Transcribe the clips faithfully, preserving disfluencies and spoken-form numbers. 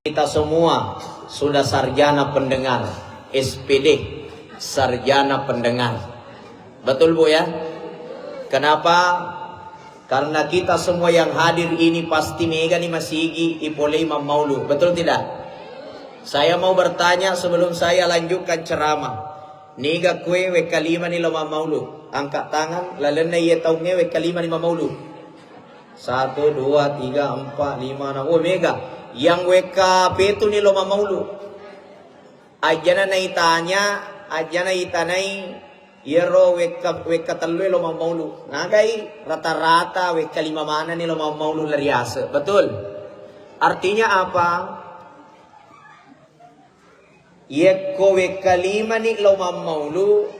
Kita semua sudah sarjana pendengar, S P D, sarjana pendengar. Betul, Bu, ya? Kenapa? Karena kita semua yang hadir ini pasti mega ni masigi ipolei mammaulu. Betul tidak? Saya mau bertanya sebelum saya lanjutkan ceramah. Niga kue wekka lima ni lo mammaulu? Angkat tangan, lalenna iye taungnge wekka lima ni mammaulu. Satu, dua, tiga, empat, lima, enam. Oh, mega. Yang wekka petu ni lo mammaulu. Ajana naitanya, ajana itanai, iyaro wekka, wekka tellue lo mammaulu. Nagai rata-rata wekka lima manani lo mammaulu lariase. Betul? Artinya apa? Yekko wekka limani lo mammaulu,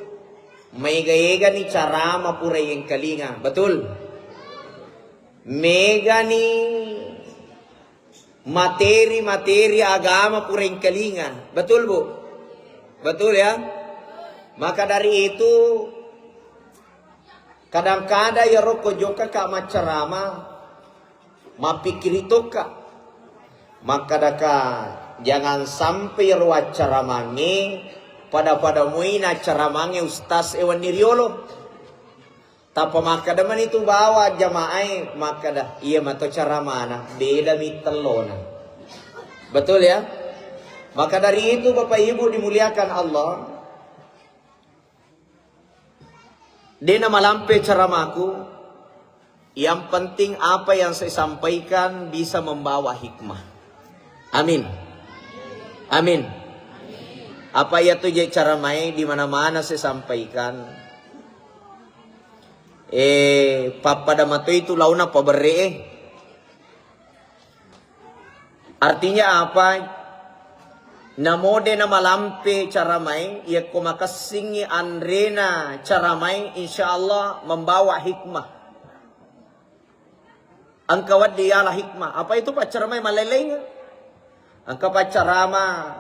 maega-egani carama pura yengkalinga. Betul? Megani materi-materi agama pura engkalinga. Betul, Bu? Betul, ya? Maka dari itu, kadang-kadang ya rokko jokka ka maccarama, mappikiri tokka. Makkadaka, jangan sampai ro waccaramangnge pada-pada muina caramangnge ustaz e wenni riolo. Tappa makkeda mani tu bawa jamaah e, makkeda, "Iya mato caramana, beda mi tellona." Betul, ya? Maka dari itu, Bapak Ibu dimuliakan Allah, dena malampe caramaku, yang penting apa yang saya sampaikan bisa membawa hikmah. Amin. Amin. Apa iya tu je caramae di mana-mana saya sampaikan. Eh, pappada matoi tu launa paberre e. Artinya apa? Namo dena malampe caramae, yakko makessingi anrena caramae, insya Allah membawa hikmah. Engka wedding yala hikmah. Apa itu paccarama maleleng? Engka paccarama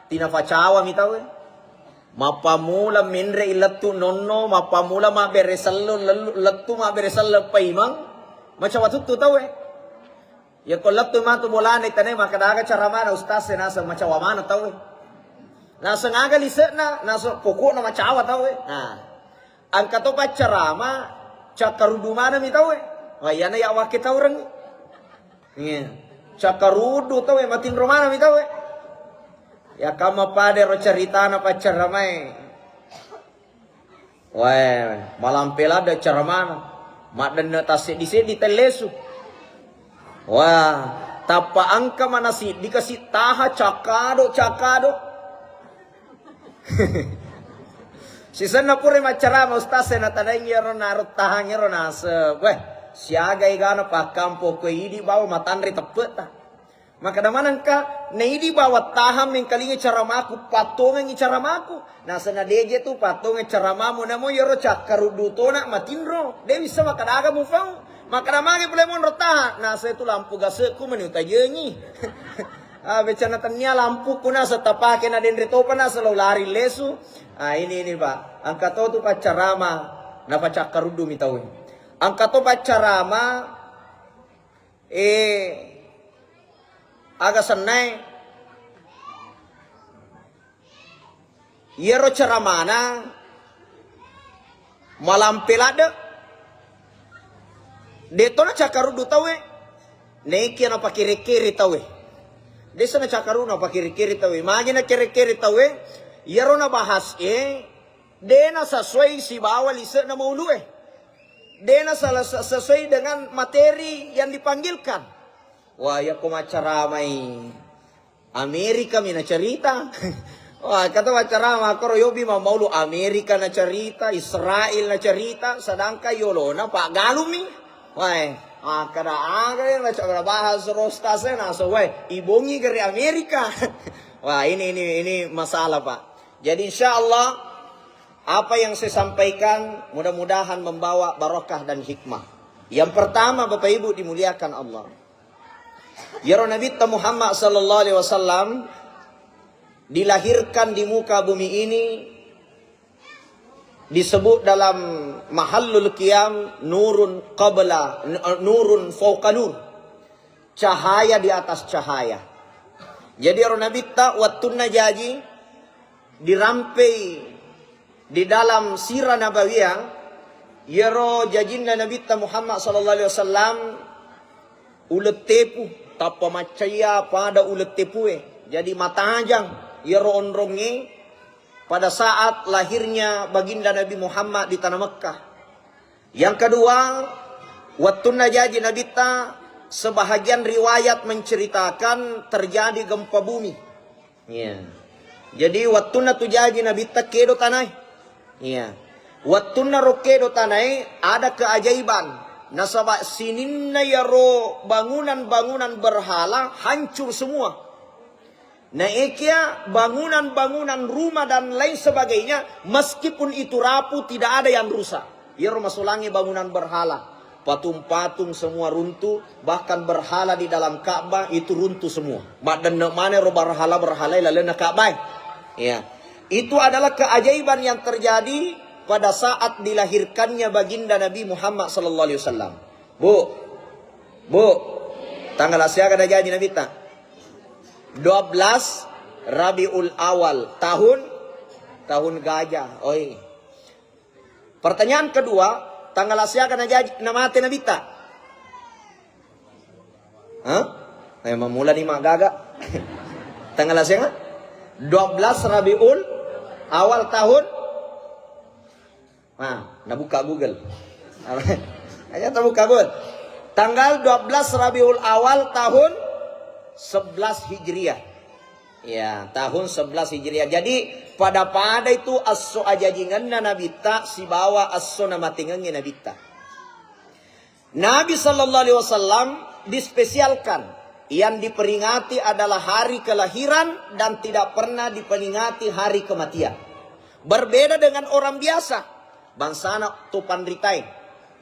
tina pacawa mi tau e. Mappamula menre lettu nonno, mappamula mabbere sello, lellu-, lettu mabbere sello paimeng, macawa tuttu tau e. Yakko lettu matu bolana itanai, makkadaga caramana ustaz e, naseng macawa maneng tau e. Naseng aga lise'na, naseng pokokna macawa tau e. Nah. Engka to paccarama, cakkaruddu maneng mi tau e. Wah, iyana ya wakke taureng. Iya. Cakkaruddu tau e, matinro maneng mi tau e. Ya kamma pada ro caritana paccaramae. Wah, malampe ladde caramana. Maddenne tasseddi-seddi tellesu. Wah, tappa engka mana siddi kasi taha cakkado, cakkado. Sisenna pura maccarama ustaz e, natanaingi ero naruttahang ero naseng. Weh, siaga egana pakkampo ko idi bawa matanre teppe'ta. Makkeda manengka, naidi bawa tahang mengkalingi caramaku, pattongengi caramaku. Naseng nadeje tu pattongengi caramamu, namo ero cakkaruddu tona matinro. De wissa makkadaga mufau. Makkeda magi pole monro tahang, naseng tu lampu gasekku meni utajengi. Ah, becana tennia lampuku naseng tapake na denre topa naseng lao lari lesu. Ah, ini, ini, Pak. Engka to tu paccarama, napacakkaruddu mi tau. Engka to paccarama, eh, aga sennae. Iyaro caramana malampe ladde. De to nacakkaruddu tauwe. Naekia napakere-kere tauwe. Desa nacakkaruddu napakere-kere tauwe. Magi nakere-kere tauwe? Iyaro nabahas e de nasesuai sibawa lise'na maulu'e. De nasala-, sesuai dengan materi yang dipanggilkan. Wah, yakko maccaramai Amerika mi nacarita. Wah, kata maccarama, koro yobi mammaulu Amerika nacarita, Israel nacarita, sedangkan yolona paggalumi. Wah, eh, ah, kada aga yang nacara bahas rostas e naso, wah, ibongi gere Amerika. Wah, ini, ini, ini masalah, Pak. Jadi, insya Allah, apa yang saya sampaikan mudah-mudahan membawa barokah dan hikmah. Yang pertama, Bapak Ibu dimuliakan Allah. Yaro Nabitta Muhammad sallallahu alaihi wasallam dilahirkan di muka bumi ini disebut dalam mahallul qiyam nurun qabla, nurun fauqa nur. Cahaya di atas cahaya. Jadi ero Nabitta wettunna jaji dirampei di dalam sirah Nabawiyah, iyaro jajinna Nabitta Muhammad sallallahu alaihi wasallam uleng tepu, tappa maccaya pada uleng tepue. Jadi matajang iyaro onrongnge pada saat lahirnya baginda Nabi Muhammad di tanah Mekkah. Yang kedua, wettunna jaji Nabitta, sebahagian riwayat menceritakan terjadi gempa bumi. Iya. Jadi wettunna tu jaji Nabitta kedo tanae. Iya. Wettunna ro kedo tanae ada keajaiban. Nasaba sininna yaro bangunan-bangunan berhala hancur semua. Naekia bangunan-bangunan rumah dan lain sebagainya, meskipun itu rapuh, tidak ada yang rusak. Iyaro masolangi bangunan berhala, patung-patung semua runtuh, bahkan berhala di dalam Ka'bah itu runtuh semua. Maddenne' maneng ro berhala-berhala lalenna Ka'bah. Ya. Itu adalah keajaiban yang terjadi pada saat dilahirkannya baginda Nabi Muhammad sallallahu alaihi wasallam. Bu, Bu, tanggal siaga najaji Nabitta? Dua belas Rabiul Awal, tahun, tahun gajah. Oi. Pertanyaan kedua, tanggal siaga najaji, namate Nabitta? Hah? Eh, mamula ni magaga. Tanggal siaga? Dua belas Rabiul Awal tahun Nah, nabuka Google. Aja tabuka Google. Tanggal dua belas Rabiul Awal tahun sebelas Hijriah. Ya, tahun sebelas Hijriah. Jadi, pada-pada itu esso ajajingenna Nabitta sibawa esso namatengengnge Nabitta. Nabi sallallahu alaihi wasallam dispesialkan. Yang diperingati adalah hari kelahiran dan tidak pernah diperingati hari kematian. Berbeda dengan orang biasa, bangsana to panritae.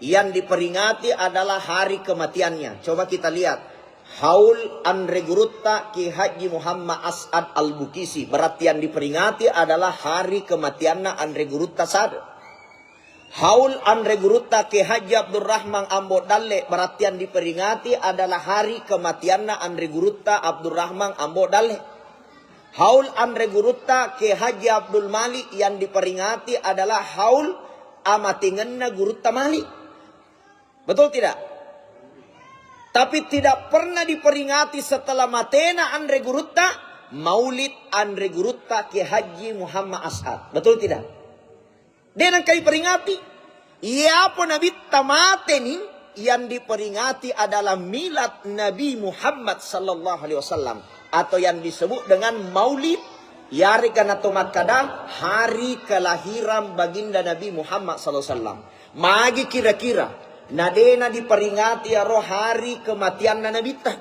Yang diperingati adalah hari kematiannya. Coba kita lihat. Haul anre gurutta Ki Haji Muhammad As'ad Al-Bukisi. Berarti yang diperingati adalah hari kematianna anre gurutta sada. Haul anre gurutta Kiai Haji Abdurrahman Ambo Dalle, berarti yang diperingati adalah hari kematianna anre gurutta Abdurrahman Ambo Dalle. Haul anre gurutta Kiai Haji Abdul Malik yang diperingati adalah haul amatengenna gurutta Malik. Betul tidak? Tapi tidak pernah diperingati setelah matena anre gurutta, maulid anre gurutta Kiai Haji Muhammad As'ad. Betul tidak? De' nengka diperingati. Iyapo Nabitta mateni, yang diperingati adalah milad Nabi Muhammad sallallahu alaihi wasallam, atau yang disebut dengan maulid. Yarega nato makkada hari kelahiran baginda Nabi Muhammad sallallahu alaihi wasallam. Magi kira-kira na de'na diperingati aro hari kematianna Nabitta?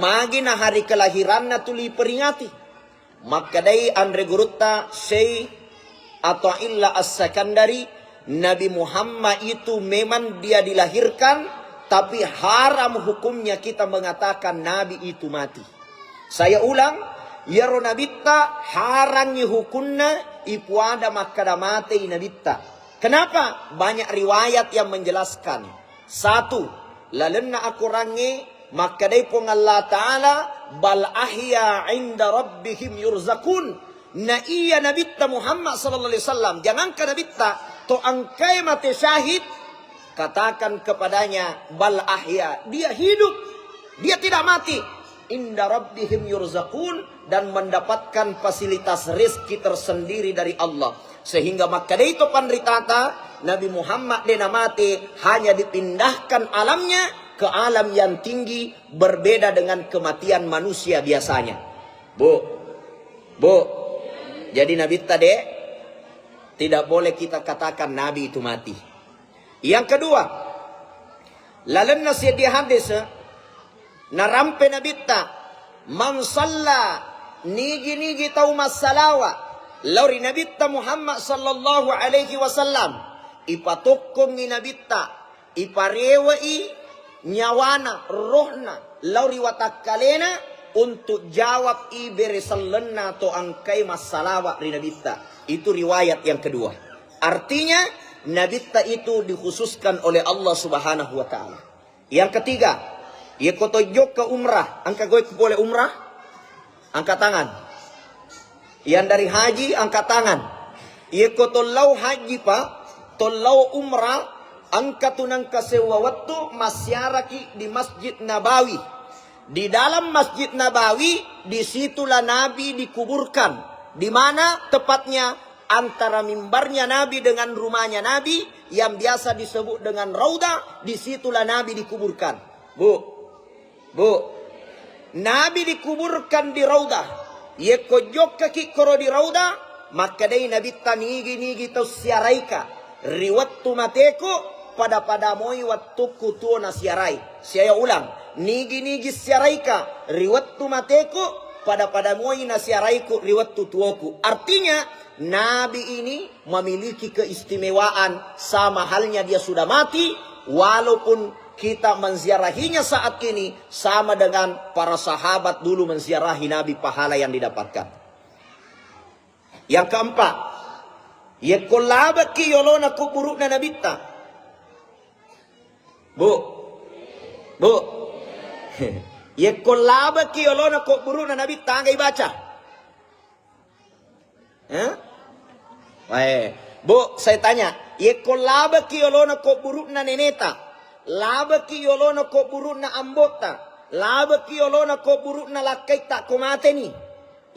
Magi na hari kelahiranna tuli peringati? Makkedai anre gurutta Syekh Athaillah As-Sakandari, Nabi Muhammad itu memang dia dilahirkan, tapi haram hukumnya kita mengatakan Nabi itu mati. Saya ulang, iyaro Nabitta harangngi hukunna ipuada makkada matei Nabitta. Kenapa? Banyak riwayat yang menjelaskan. Satu, lalenna akorangnge makkedai Puang Allah Ta'ala, "Bal ahya inda rabbihim yurzakun." Na iya Nabitta Muhammad sallallahu alaihi wasallam, jangankan Nabitta, to engkae mate syahid, katakan kepadanya, "Bal ahya," dia hidup, dia tidak mati. "Inda rabbihim yurzakun," dan mendapatkan fasilitas rezeki tersendiri dari Allah. Sehingga makkedai to panritata, Nabi Muhammad de' namate, hanya dipindahkan alamnya ke alam yang tinggi, berbeda dengan kematian manusia biasanya. Bu, Bu, jadi Nabitta de', tidak boleh kita katakan Nabi itu mati. Yang kedua, lalenna seddie hadis, narampe Nabitta, "Man salla," nigi-nigi tau massalawa lao ri Nabitta Muhammad sallallahu alaihi wasallam, ipatokkongngi Nabitta, iparewe'i nyawana, rohna, lao ri watakkalena untuk jawab i bere sellenna to engkae massalawa ri Nabitta. Itu riwayat yang kedua. Artinya, Nabitta itu dikhususkan oleh Allah Subhanahu wa Ta'ala. Yang ketiga, yeko tojjokka umrah, engka goe pole umrah? Angkat tangan. Yang dari haji, angkat tangan. Yekko tollau haji, Pak, tollau umrah, engka tu nengka sewwa wettu massiaraki di Masjid Nabawi. Di dalam Masjid Nabawi, disitulah Nabi dikuburkan. Di mana tepatnya? Antara mimbarnya Nabi dengan rumahnya Nabi yang biasa disebut dengan Raudah, disitulah Nabi dikuburkan. Bu, Bu, Nabi dikuburkan di Raudah. Yekko jokkaki koro di Raudah, makkedai Nabitta, nigi-nigi tau siaraika ri wettu mateku, pada-pada moi wettukku tuo nasiarai. Saya ulang, nigi-nigi siaraika ri wettu mateku, pada-pada moi nasiaraiku ri wettu tuoku. Artinya, Nabi ini memiliki keistimewaan, sama halnya dia sudah mati, walaupun kita menziarahinya saat ini sama dengan para sahabat dulu menziarahi Nabi, pahala yang didapatkan. Yang keempat, yekko labeki yolona kuburu'na Nabitta. Bu, Bu, yekko labeki yolona kuburu'na Nabitta, aga ibaca? Eh? Eh, Bu, saya tanya, yekko labeki yolona kuburu'na neneta, labeki yolona kuburu'na ambota, labeki yolona kuburu'na lakkaitta ko mateni.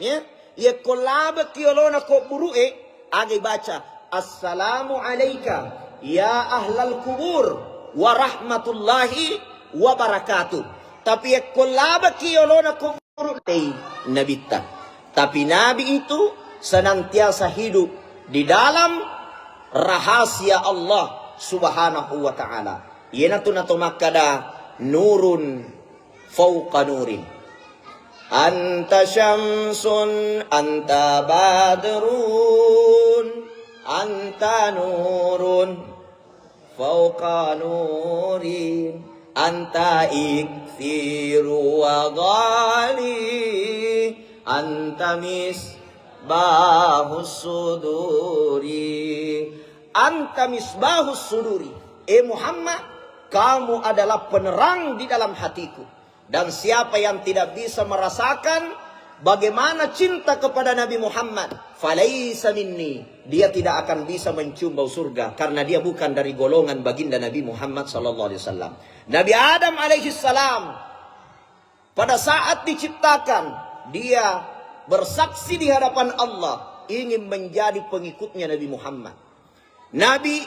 Ya? Yekko labeki yolona kuburu'e, aga ibaca, "Assalamu alaika ya ahlal kubur wa rahmatullahi wa barakatuh." Tapi yekko labeki yolona kuburu' dei Nabitta. Tapi Nabi itu senantiasa hidup di dalam rahasia Allah Subhanahu wa Ta'ala. Iyanatu nato makkada, "Nurun fauqa nurin. Anta syamsun, anta badrun, anta nurun fauqa nurin. Anta iksiru wa ghali. Anta misbahus suduri." Anta misbahus suduri. Eh Muhammad, kamu adalah penerang di dalam hatiku. Dan siapa yang tidak bisa merasakan bagaimana cinta kepada Nabi Muhammad, falaisa minni, dia tidak akan bisa mencium bau surga karena dia bukan dari golongan baginda Nabi Muhammad sallallahu alaihi wasallam. Nabi Adam alaihi salam, pada saat diciptakan, dia bersaksi di hadapan Allah ingin menjadi pengikutnya Nabi Muhammad. Nabi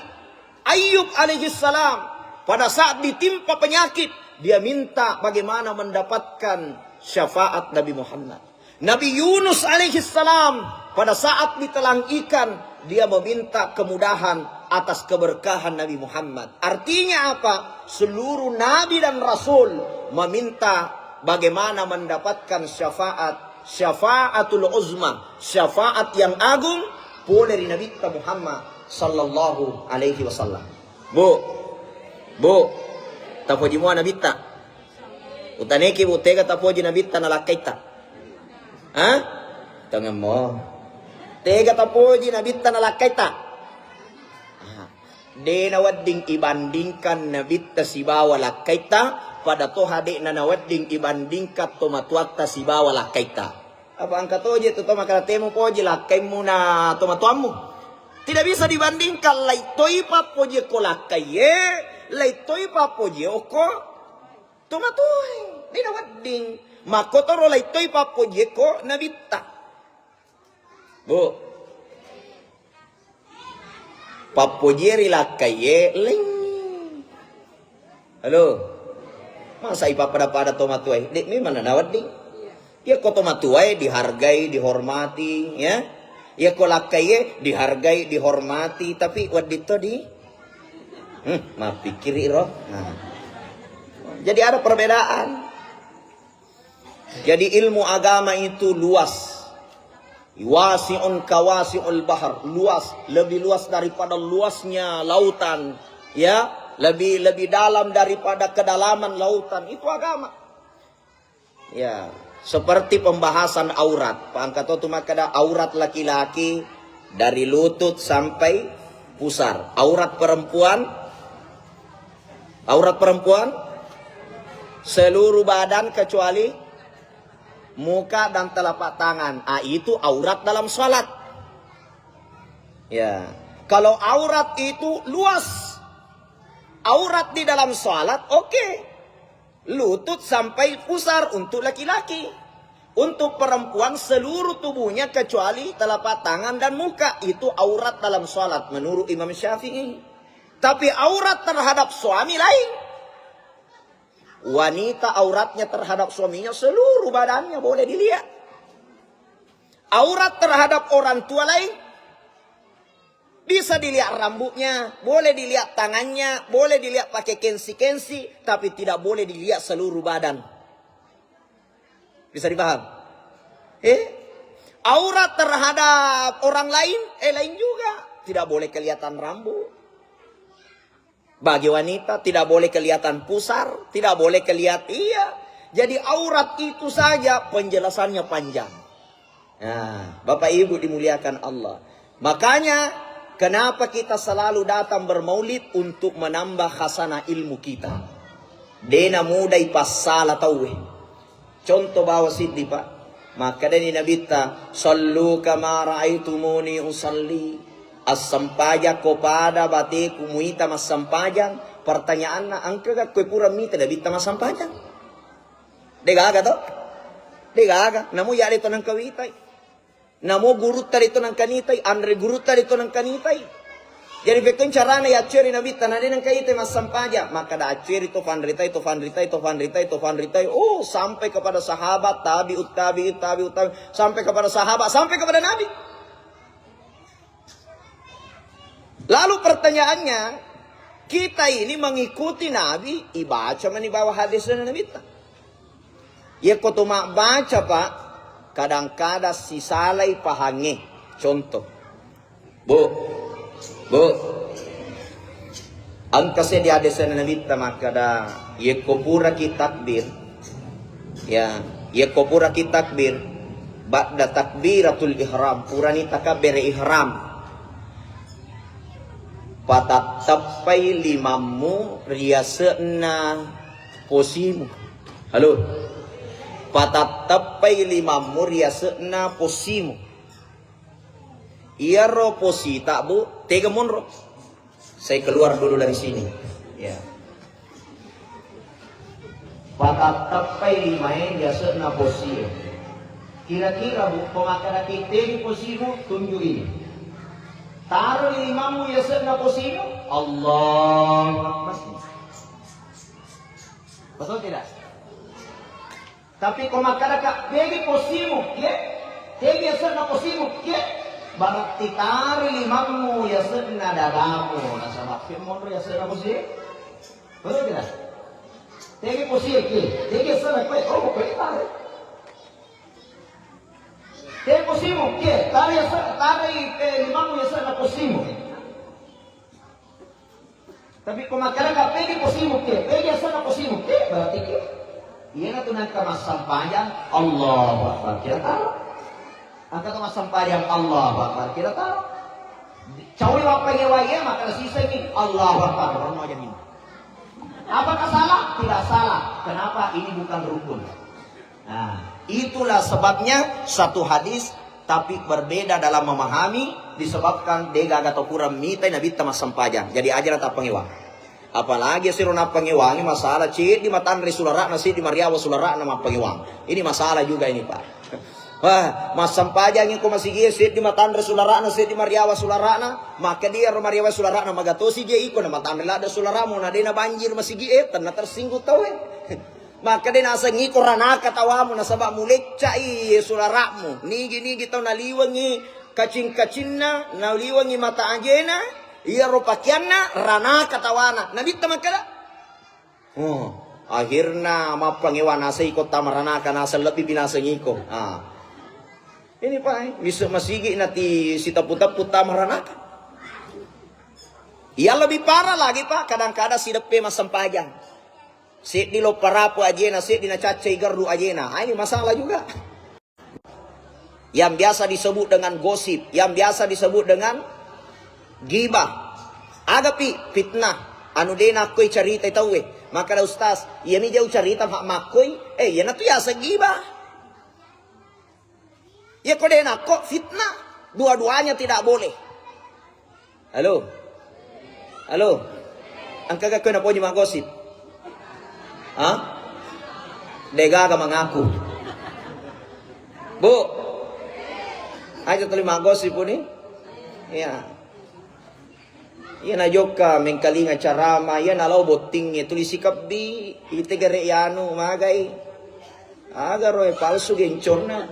Ayub alaihi salam, pada saat ditimpa penyakit, dia minta bagaimana mendapatkan syafaat Nabi Muhammad. Nabi Yunus alaihi salam, pada saat ditelan ikan, dia meminta kemudahan atas keberkahan Nabi Muhammad. Artinya apa? Seluruh nabi dan rasul meminta bagaimana mendapatkan syafaat, syafaatul uzma, syafaat yang agung, pole ri Nabitta Muhammad sallallahu alaihi wasallam. Bu, Bu, tapoji mua Nabitta. Utaneki, Bu, tega tapoji Nabitta nalakkaitta? Ha? Tongemmo. Tega tapoji Nabitta nalakkaitta? Ah, de nawedding ibandingkan Nabitta sibawa lakkaitta, pada toha de'na nawedding ibandingkan tomatuatta sibawa lakkaitta. Apa engka toje tu to makkeda, "Temu poji lakkaimmu na tomatuammu." Tidak bisa dibandingkan, laittoi pappoji ko lakkaiye, laittoi pappoji okko tomatuae. De nawedding. Makkotoro laittoi pappoji ko Nabitta. Bu. Pappojie ri lakkaiye, leng. Halo. Masa ipappada-pada tomatuae? De memang nanawedding. Iya ko tomatuae dihargai, dihormati, ya. Iya ko lakkaiye dihargai, dihormati, tapi wedding to di, hmm, mappikkiri ro. Nah. Jadi ada perbedaan. Jadi ilmu agama itu luas. Wasi'un kawasi'ul bahar, luas, lebih luas daripada luasnya lautan, ya, lebih, lebih dalam daripada kedalaman lautan. Itu agama. Ya, seperti pembahasan aurat. Pangkato tu makkeda aurat laki-laki dari lutut sampai pusar. Aurat perempuan, aurat perempuan seluruh badan kecuali muka dan telapak tangan. Ah, itu aurat dalam salat. Ya. Kalau aurat itu luas. Aurat di dalam salat, oke. Lutut sampai pusar untuk laki-laki. Untuk perempuan seluruh tubuhnya kecuali telapak tangan dan muka. Itu aurat dalam salat menurut Imam Syafi'i. Tapi aurat terhadap suami lain. Wanita auratnya terhadap suaminya seluruh badannya boleh dilihat. Aurat terhadap orang tua lain bisa dilihat rambutnya, boleh dilihat tangannya, boleh dilihat pakai kensi-kensi, tapi tidak boleh dilihat seluruh badan. Bisa dipaham? Eh? Aurat terhadap orang lain, eh, lain juga. Tidak boleh kelihatan rambut. Bagi wanita tidak boleh kelihatan pusar, tidak boleh kelihatan, iya. Jadi aurat itu saja penjelasannya panjang. Nah, Bapak Ibu dimuliakan Allah. Makanya kenapa kita selalu datang bermaulid untuk menambah khazanah ilmu kita. Dena mudai passala tauwe. Contoh bawa siddi, Pak. Makkedani Nabitta, "Sallu kama raaitumuni usalli." Assampajakko pada bateku muita massempajang. Pertanyaanna, engkaga koe pura mita Nabitta massempajang? Degaga to? Degaga. Namo iya de to nengka witai. Namo gurutta de to nengka nitai, anre gurutta de to nengka nitai. Jadi pekkeng carana yaccueri Nabitta, na de nengka itai massempajang, maka da accueri to fanritai, to fanritai, to fanritai, to fanritai. Oh, sampai kepada sahabat, tabiut tabiut, tabiut tabiut, sampai kepada sahabat, sampai kepada Nabi. Lalu pertanyaannya, kita ini mengikuti Nabi, ibaca mani bawa hadis dari Nabitta. Yekko to mabbaca, Pak, kadang-kadang sisalai pahangnge. Contoh. Bu, Bu, engka seddi hadis Nabitta makkada, yekko puraki takbir, ya, yekko puraki takbir, ba'da takbiratul ihram, purani takabbere ihram, patatteppai limammu riase'na posimu. Halo. Patatteppai limammu riase'na posimu. Iyaro posita, Bu, tega monro. Saya keluar dulu dari sini. Ya. Patatteppai limae riase'na posie. Kira-kira, Bu, ko makkadaki tegi posimu, tunjuk ini. Taro limammu riase'na posimu, Allahu Akbar. Betul tidak? Tapi ko makkadaka, tegi posimu, ye? Tegi yasenna posimu, ye? Berarti tari limammu yasenna dadamu, nasaba ke monro yasenna posimu. Betul tidak? Tegi posimu, ye? Tegi yasenna kue, oh, kue tari. Tegi posimu, ye? Tari yasenna, tari, eh, limammu yasenna posimu. Tapi ko makkadaka pegi posimu ke, pegi asenna posimu ke, berarti ke. Iyana tu nangka massempajang, Allahu Akbar, kira taro. Angka tu massempajang, Allahu Akbar, kira taro. Cawi wappangewa iya, maka sisengi, Allahu Akbar, ronno aja minta. Apakah salah? Tidak salah. Kenapa? Ini bukan rukun. Nah, itulah sebabnya satu hadis tapi berbeda dalam memahami disebabkan degaga tau kurang mitai Nabitta massempajang. Jadi aja na tappangewang. Apalagi siro nappangewangi masalah ceddi matanre sulara'na, ceddi mariawa sulara'na mappangewang. Ini masalah juga ini, Pak. Wah, massempajangi ko masigie, seddi matanre sulara'na, seddi mariawa sulara'na, maka dia ro mariawa sulara'na, magatosi je iko na matanre ladde sulara'mu, na dena banjir masigie, tenna tersinggung tauwe. Maka de naseng iko ranaka tawamu, nasaba muleccai sulara'mu. Nigi-nigi tau naliwengi kacing-kacinna, naliwengi mata ajena, iyaro pakeanna, ranaka tawana. Nabitta makkeda, Oh, akhirna mappangewa naseng iko tamaranaka, naseng lebbi pinaseng iko. Ah. Ini, Pak, eh, misse masigi nati siteppu-teppu tamaranaka. Yang lebih parah lagi, Pak, kadang-kadang sideppe massempajang. Seddi lo parapu ajena, seddi nacaccai gerru ajena. Ah, ini masalah juga. Yang biasa disebut dengan gosip, yang biasa disebut dengan gibah. Agapi fitnah, anu de nakkoi caritai tauwe. Makkeda ustaz, iya mi jauh carita mak-, makkoi, eh, iyanatu yaseng gibah. Iya ko de' nakko fitnah, dua-duanya tidak boleh. Halo? Halo? Engka ga koe napoji maggosip? Ha? De' gaga mangaku. Bu, aja tuli maggosip puni. Iya. Iya najokka mengkalinga carama, iya nalao bottingnge tuli sikebbi, ite gare' yanu magai. Aga ro e palsu genconna.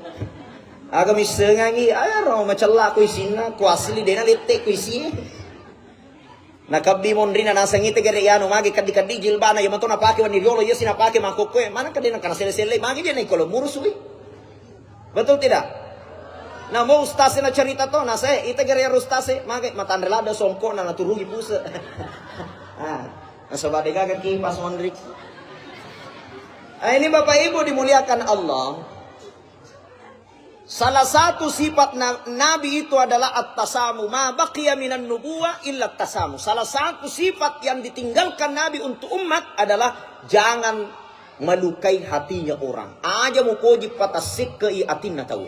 Aga missengangi, aga ro macella ko isinna, ko asli de' nalette ko isie. Nakebbi monrina naseng ite gare' yanu magi keddi-keddi jilbana, iya mato napake wenni riolo, iya si napake makkokkoe, mana keddi nengka naselle-selle, magi je naikolo murusui. Betul tidak? Namo ustaz e nacerita to, nase ite gare' iyaro ustaz e, magi matanre ladde songkokna naturugi puse. Ah, nasaba de' gaga kipas monri. Ah, ini Bapak Ibu dimuliakan Allah. Salah satu sifat na-, Nabi itu adalah at-tasamu. Ma baqiya minan nubuwah illa tasamu. Salah satu sifat yang ditinggalkan Nabi untuk umat adalah jangan melukai hatinya orang. Aja mupoji patassekkei atinna tau.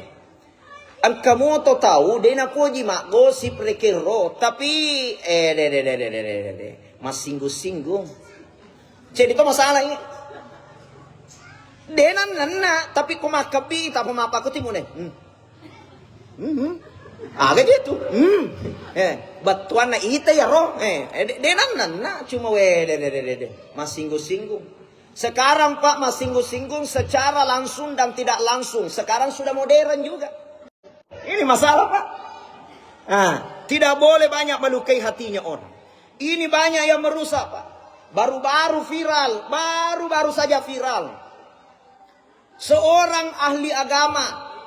Engka moto tau de' napoji maggosip rekeng ro, tapi eh de de de de de de de, massinggung-singgung. Jadi to masalah ini. De' nannanna, tapi ko makkebbi, tapa mappakuti mune. Hmm. Hmm. Aga je tu? Hmm. Eh, bettuanna ita ya ro. Eh, eh, de' de' nannanna, cuma we de de de de de, massinggung-singgung. Sekarang Pak massinggung-singgung secara langsung dan tidak langsung. Sekarang sudah modern juga. Ini masalah Pak. Ah, tidak boleh banyak melukai hatinya orang. Ini banyak yang merusak Pak. Baru-baru viral, baru-baru saja viral. Seorang ahli agama,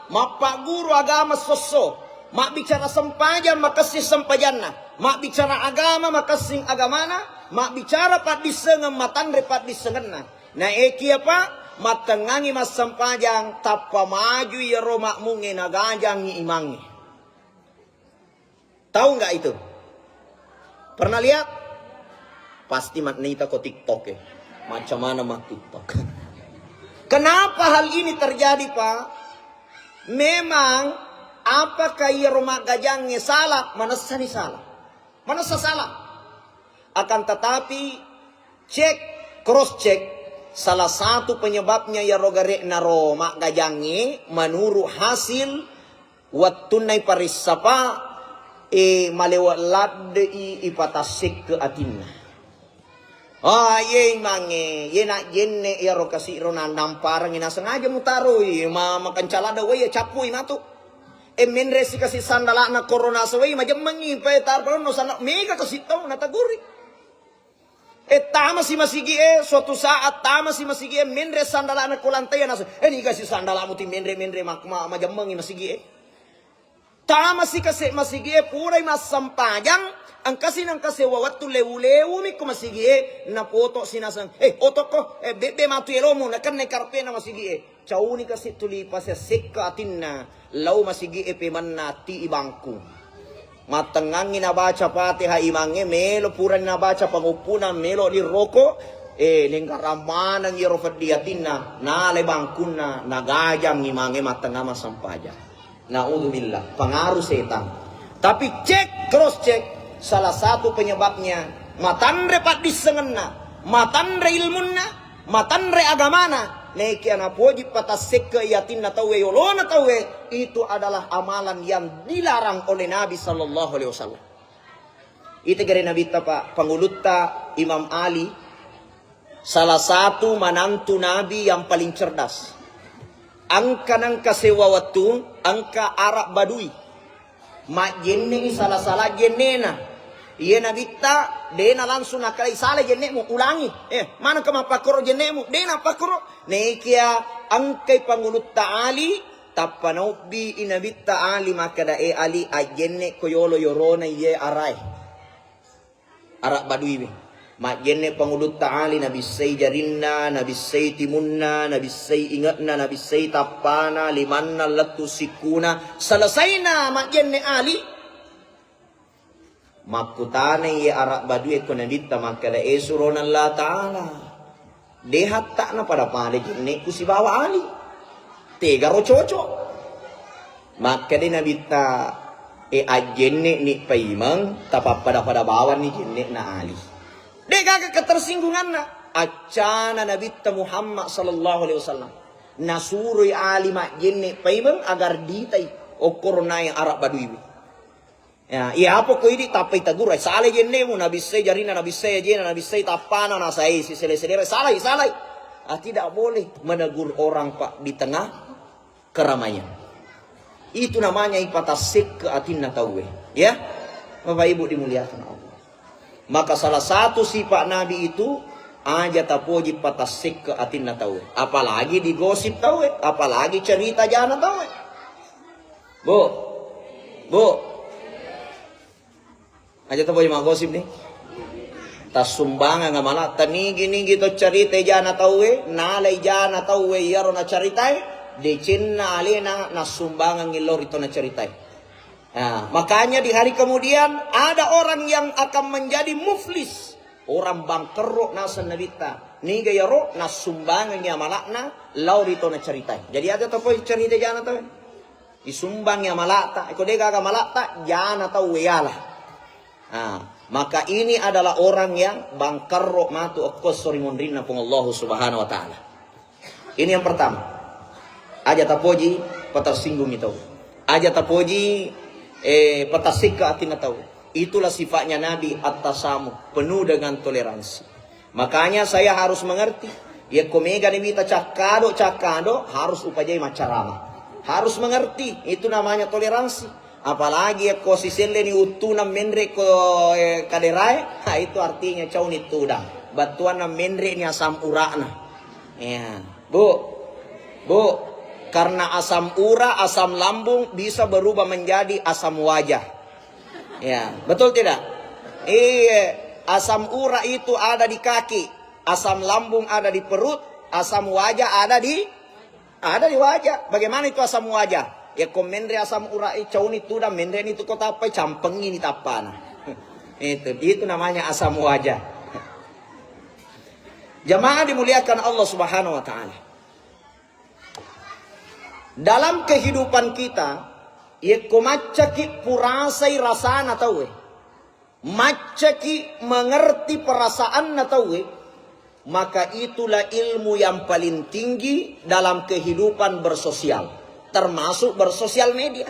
mappaguru agama sosso, mabbicara sempajang makessing sempajanna, mabbicara agama makessing agamana, mabbicara paddissengeng matanre paddissengenna. Naekiya Pak, mattengngangi massempajang, tappa maju iyaro makmungnge nagajangngi imangnge. Tahu nggak itu? Pernah lihat? Pasti maknita ko TikTok ya. Macam mana mak TikTok? Kenapa hal ini terjadi, Pak? Memang apakah iyaro maggajangnge salah? Manessani salah. Manessa salah. Akan tetapi, cek, cross check, salah satu penyebabnya iyaro gare'na ro maggajangnge menurut hasil wettunna iparessa Pak, e, malewa ladde'i ipatassekke atinna. Ah, iye imangnge, iye najjenne iyaro kasi ro nannamparengngi naseng aja mutaroi, ma-, makenca ladde wai, cappui matu. E, menre si kasi sandala'na korona sewai majemmengngi, pa e tarparonno sanna mega kasi tau nataguri. E, tamasi masigi e, suatu saat tamasi masigi e, menre sandala'na ko lantai naseng, e, niga si sandala'mu ti menre-menre mak-, ma-, majemmengngi masigi e. Tamasi kase masigi e, purai massempajang, engkasi nengka sewa wettu lewu-lewumi ko masigi e, napoto si naseng, e, otokko, e, bebbe matu elomu, nakennai karpena masigi e. Cauni kasi tuli pasessekka atinna, lao masigi e pemanna ti ibangku. Mattengngangngi nabaca Fatihah imangnge, melo purani nabaca panguppuna, melo liroko, e, lenggarang maneng iyaro peddi atinna, nalai bangkunna, nagajang imangnge mattengnga massempajang. Naudzubillah, pengaruh setan. Tapi cek, cross check, salah satu penyebabnya, matanre paddissengenna, matanre ilmunna, matanre agamana, nekia napoji patassekke yatinna tauwe, yolona tauwe, itu adalah amalan yang dilarang oleh Nabi sallallahu alaihi wasallam. Ita gare Nabitta, Pak, pangulutta Imam Ali, salah satu manantu Nabi yang paling cerdas. Engka nengka sewa wettu, engka Arab Badui. Majjenne'i sala-sala jennena. Iye Nabitta, dena langsung nakalai sala jenne'mu, ulangi. Eh, manengka mappakkoro jenne'mu? Dena pakkoro. Nekia engkai pangulutta Ali, tappa naobbi i Nabitta Ali makkeda, "E Ali, ajjenne ko yolo yorona iye arae." Arab Baduiwi. Majjenne pangulutta Ali, nabissai jarinna, nabissai timunna, nabissai inge'na, nabissai tappana, limanna, lettu sikkuna. Selesaina majjenne Ali, makkutanai iye Arab Badui ko Nabitta makkeda, "E surona Allah Ta'ala, de hatta'na pada-pada jenne'ku sibawa Ali. Tegaro cocok?" Makkeda Nabitta, e, ajjenne ni paimeng, tapappada-pada bawanni jenne na Ali. De gaga ketersinggunganna. Accana Nabitta Muhammad sallallahu alaihi wasallam nasuroi Ali majjenne paimeng agar ditai okkoro nae Arab Baduiwi. Ya, iya apa ko idi tappai tagura, salai jennemu, nabissai jarina, nabissai ajena, nabissai tappana, nasai si sele-selera, salai, salai. Ah, tidak boleh menegur orang, Pak, di tengah keramaian. Itu namanya ipatassekke atinna tauwe. Ya, Bapak Ibu dimuliakan Allah. Maka salah satu sifat Nabi itu aja tapoji patassekke atinna tauwe. Apalagi digosip tauwe, apalagi cerita jana tauwe. Bu, bu, aja tapoji maggosip nih. Tassumbangang amalatta nigi-nigi to cerita jana tauwe, nalai jana tauwe iyaro naceritai, decenna alena nassumbangang illori to naceritai. Nah, makanya di hari kemudian ada orang yang akan menjadi muflis, orang bangkerro naseng Nabitta. Niga iyaro nassumbangangi amalakna lao ri to naceritai. Jadi aja tapoji cerita jana tauwe. Isumbangi amalata, iko de gaga amalata, jana tauwe yala. Ah, maka ini adalah orang yang bangkerro matu okko esso ri munrinna Puang Allahu Subhanahu wa Ta'ala. Ini yang pertama. Aja tapoji patersinggungi tau. Aja tapoji, eh, patassikka atinna tau. Itulah sifatnya Nabi at-tasamuh, penuh dengan toleransi. Makanya saya harus mengerti. Yakko mega ni wita cakkado, cakkado, harus upajai maccarama. Harus mengerti. Itu namanya toleransi. Apalagi yakko siselleni uttuna menre ko, eh, kaderae, ha, itu artinya cauni tudang. Battuanna menre ni asam urana. Ya, Bu. Bu, karena asam ura, asam lambung bisa berubah menjadi asam wajah. Ya, betul tidak? Iya, asam ura itu ada di kaki, asam lambung ada di perut, asam wajah ada di, ada di wajah. Bagaimana itu asam wajah? Ya, ko menre asam ura, eh, cauni tudang, menre ni tu kota apa, campengi ni tappana. Itu, itu namanya asam wajah. Jamaah dimuliakan Allah Subhanahu wa Ta'ala. Dalam kehidupan kita, yekko maccaki purasai rasana tauwe, maccaki mengerti perasaanna tauwe, maka itulah ilmu yang paling tinggi dalam kehidupan bersosial, termasuk bersosial media.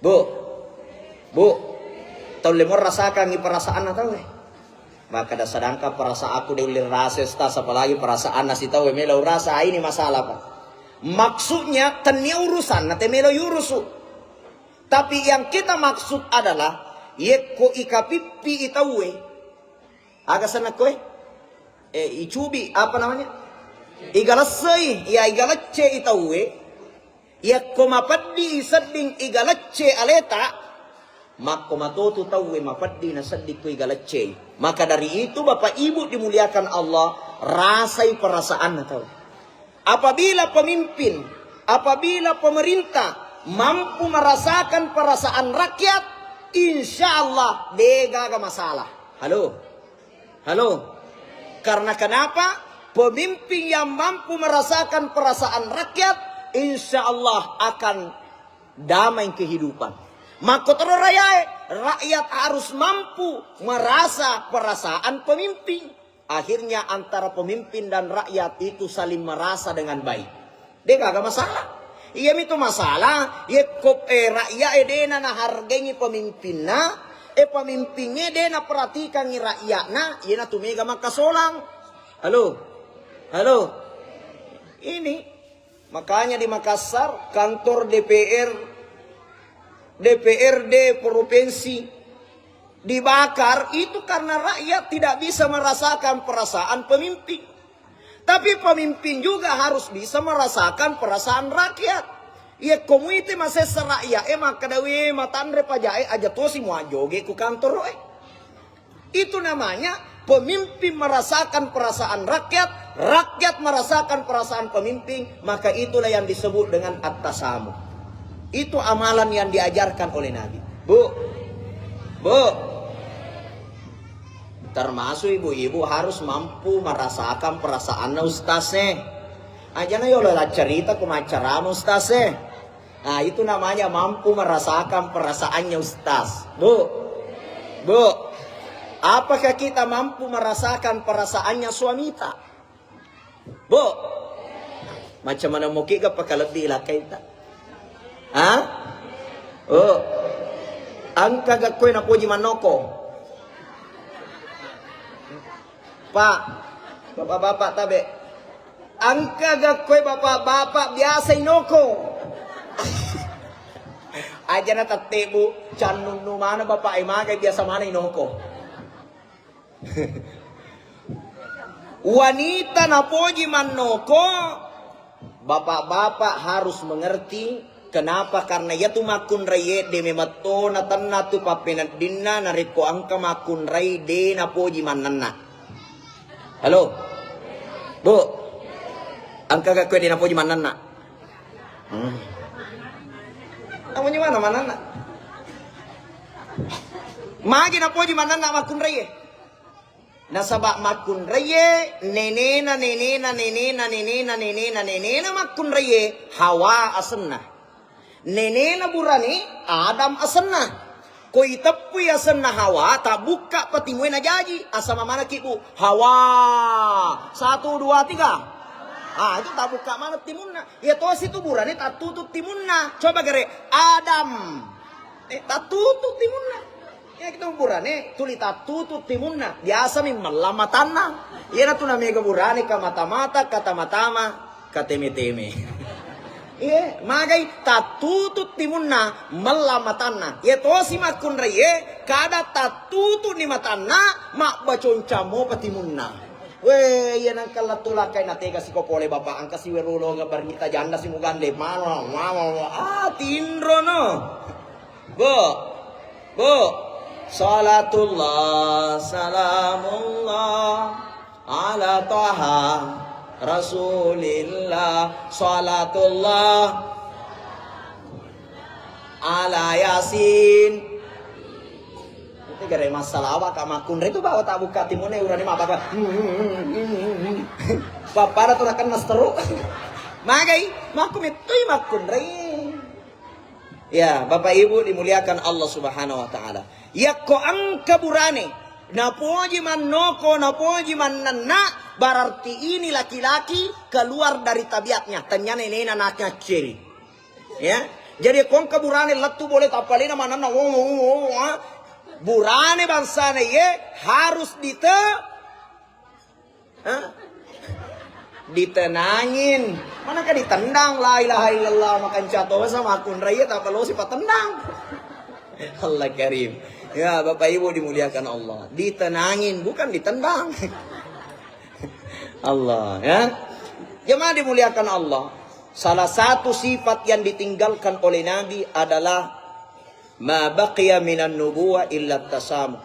Bu, Bu, taulle mo rasakangngi perasaanna tauwe. Makkeda, sedangkan perasaanku de ulle rasa, Ustaz, apalagi perasaanna si tauwe melo urasa, ini masalah, Pak. Maksudnya, tennia urusanna te melo yurusu. Tapi yang kita maksud adalah, yekko ikapippi i tauwe, aga senna koe? Eh, icubi, apa namanya? Igalessei, ya, igalecce i tauwe. Yakko mapeddi sedding igalecce aleta, makko matotu tauwe mapeddi nasedding ku igaleccei. Maka dari itu, Bapak Ibu dimuliakan Allah, rasai perasaanna tau. Apabila pemimpin, apabila pemerintah mampu merasakan perasaan rakyat, insya Allah de gaga masalah. Halo? Halo? Karena kenapa? Pemimpin yang mampu merasakan perasaan rakyat, insya Allah akan damai kehidupan. Makkotoro rayae, rakyat harus mampu merasa perasaan pemimpin. Akhirnya antara pemimpin dan rakyat itu saling merasa dengan baik. De gaga masalah. Iyami tu masalah, yekko, eh, rakyat e dena nahargengi pemimpinna, eh, pemimpinnya dena perhatikangi rakyatna, iyana tu mega makasolang. Halo? Halo? Ini, makanya di Makassar, kantor D P R, D P R D provinsi dibakar, itu karena rakyat tidak bisa merasakan perasaan pemimpin. Tapi pemimpin juga harus bisa merasakan perasaan rakyat. Iya, komuite masessa rakyat, eh, makkeda, "We, matanre pajae, aja tosi muajoge ku kantoro, eh." Itu namanya pemimpin merasakan perasaan rakyat, rakyat merasakan perasaan pemimpin, maka itulah yang disebut dengan at-tasamuh. Itu amalan yang diajarkan oleh Nabi. Bu, Bu, termasuk ibu-ibu harus mampu merasakan perasaanna ustaz e. Ajana yolo laccarita ku maccarama ustaz e. Nah, itu namanya mampu merasakan perasaannya ustaz. Bu, bu, apakah kita mampu merasakan perasaannya suamita? Bu, macam mana muki ga pakalebbi lakkaita? Ha? Oh, angka ga koe napoji mannoko? Pak, bapak-bapak tabe. Angka ga koe bapak-bapak biasa inoko? Aja na tette, Bu, cannunnu mana bapak e magai biasa mana inoko. Wanita napoji mannoko, bapak-bapak harus mengerti kenapa, karena iyatu makkunraie de memetto natenna tu pappeneddinna narekko angka makkunrai de napoji mannenna. Halo? Bu? Angka ga koe de napoji mannenna? Hmm. Napoji mana mannenna? Magi napoji mannenna makkunraie? Nasaba makkunraie nenena, nenena, nenena, nenena, nenena, nenena makkunraie Hawa asenna. Nenena burane Adam asenna. Ko iteppui asenna Hawa, tabbukka patimue najaji. Asama manaki, Bu. Hawa. Satu, dua, tiga. Ah, itu tabbukka mana timunna. Iya tosi tu burane tattutu timunna. Coba gere Adam. Eh, tattutu timunna. Iya kita burane tuli tattutu timunna. Biasa mi mellang matanna. Iyana tu namega burane ka mata-mata, ka tama-tama, ka teme-teme. Iya, magai tattutu timunna, mellang matanna. Iya tosi makkunraie, kada tattutu ni matanna, mabbaconcammo patimunna. Weh, iya nangka lettu lakkai natega siko pole bapak, angka siwerulonga barita janda simugande. Mama, mama, mama. Ah, tinrono. Bu, bu. Salatullah, salamullah, ala Taha, Rasulillah. Salatullah, ala Yasin. Itu gara masalah awak, Kak, makkunrai tu bawa tak buka timunna, urane mabaka. Pappada tu nakenna seteru. Magai, makku mettui makkunrai. Ya, Bapak Ibu dimuliakan Allah Subhanahu wa Ta'ala. Yakko engka burane, napoji mannoko, napoji mannenna, berarti ini laki-laki keluar dari tabiatnya. Tanyana nenena nakacceri. Ya. Jadi ko engka burane lettu bole tappalena manenna, wo, wo, wo, wo, ah. Burane bangsana ye harus dite-, ha? Ditenangin. Manaka ditendang, la ilaha illallah, makanca to sama akun raya tak perlu sipatendang. Allah Karim. Ya, Bapak Ibu dimuliakan Allah. Ditenangin, bukan ditendang. Allah, ya. Jemaah dimuliakan Allah. Salah satu sifat yang ditinggalkan oleh Nabi adalah ma baqiya minan nubuwah illa tasamuh.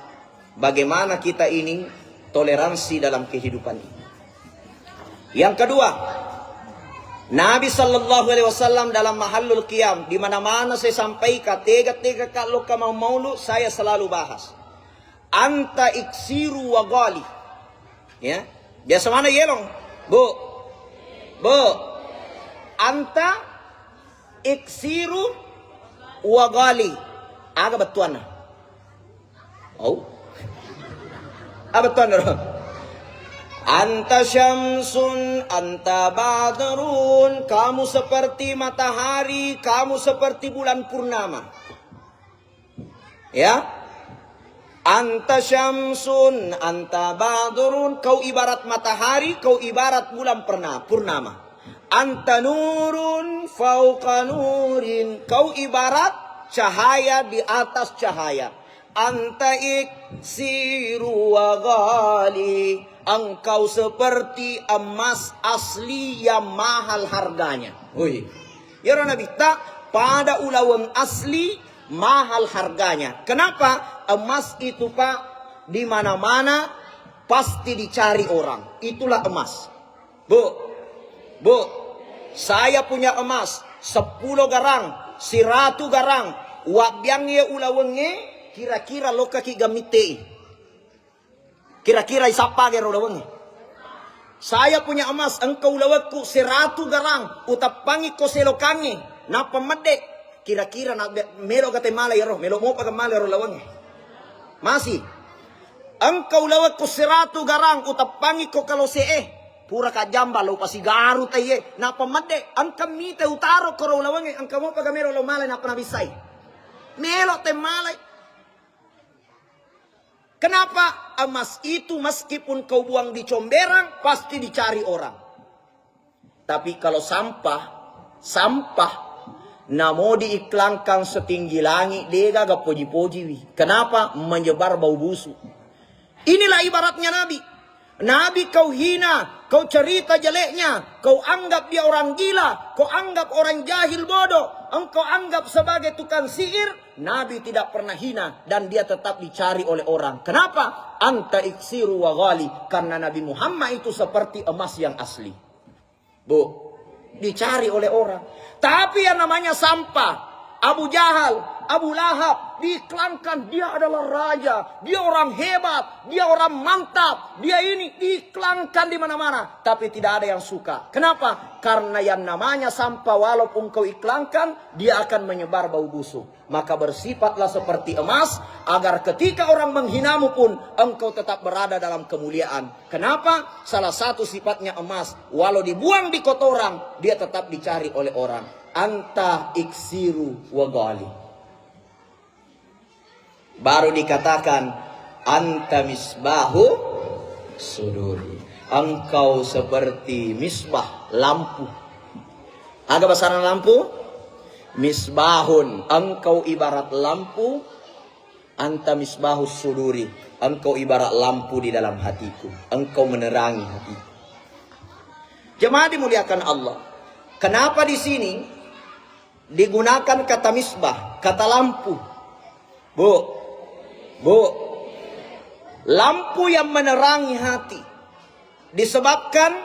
Bagaimana kita ini toleransi dalam kehidupan ini? Yang kedua, Nabi Shallallahu Alaihi Wasallam dalam mahallul qiyam, di mana-mana saya sampaikan, tega-tega kalau kamu maulu, saya selalu bahas. Anta iksiru wa gali. Ya, biasa mana yelong? Bu, bu, anta iksiru wa gali. Aga bettuanna? Oh. Apa tuan? Anta syamsun, anta badrun, kamu seperti matahari, kamu seperti bulan purnama. Ya? Anta syamsun, anta badrun, kau ibarat matahari, kau ibarat bulan perna-, purnama. Anta nurun fauqa nurin, kau ibarat cahaya di atas cahaya. Anta iksiru wa ghali, engkau seperti emas asli yang mahal harganya. Wih. Yaro nabitta, pada ulaweng asli mahal harganya. Kenapa? Emas itu, Pak, di mana-mana pasti dicari orang. Itulah emas. Bu, bu, saya punya emas sepuluh garang, siratu garang. Wabbiang ye ulawengnge, kira-kira lokaki gammittei. Kira-kira isappa gero ulawengnge. Saya punya emas, engka ulawekku siratu garang, utappangi ko selokangnge. Nappa medde, kira-kira na be-, melo ga te mala iyaro, melo mopa ga mala iyaro lawengnge. Masih. Engka ulawekko seratu garang, uteppangi ko kalose'e. Pura kajjamba lo pasigaru taiye. Nappa medde, engka mite utaro koro ulawengnge, engka mopa ga melo lo mala nappa nabissai. Melo te malai. Kenapa? Emas itu meskipun kau buang di comberan, pasti dicari orang. Tapi kalau sampah, sampah, namo diiklangkan setinggi langit, degaga poji-pojiwi. Kenapa? Menyebar bau busuk. Inilah ibaratnya Nabi. Nabi kau hina, kau cerita jeleknya, kau anggap dia orang gila, kau anggap orang jahil bodoh, engkau anggap sebagai tukang sihir, Nabi tidak pernah hina dan dia tetap dicari oleh orang. Kenapa? Anta iksiru wa ghali. Karena Nabi Muhammad itu seperti emas yang asli. Bu, dicari oleh orang. Tapi yang namanya sampah, Abu Jahal, Abu Lahab, diiklankan dia adalah raja, dia orang hebat, dia orang mantap, dia ini diiklankan di mana-mana. Tapi tidak ada yang suka. Kenapa? Karena yang namanya sampah walaupun kau iklankan, dia akan menyebar bau busuk. Maka bersifatlah seperti emas, agar ketika orang menghinamu pun, engkau tetap berada dalam kemuliaan. Kenapa? Salah satu sifatnya emas, walau dibuang di kotoran, dia tetap dicari oleh orang. Anta iksiru wa ghali. Baru dikatakan, anta misbahu suduri. Engkau seperti misbah, lampu. Aga basana lampu? Misbahun. Engkau ibarat lampu. Anta misbahu suduri. Engkau ibarat lampu di dalam hatiku. Engkau menerangi hatiku. Jemaah dimuliakan Allah. Kenapa di sini digunakan kata misbah, kata lampu? Bu, bu, lampu yang menerangi hati. Disebabkan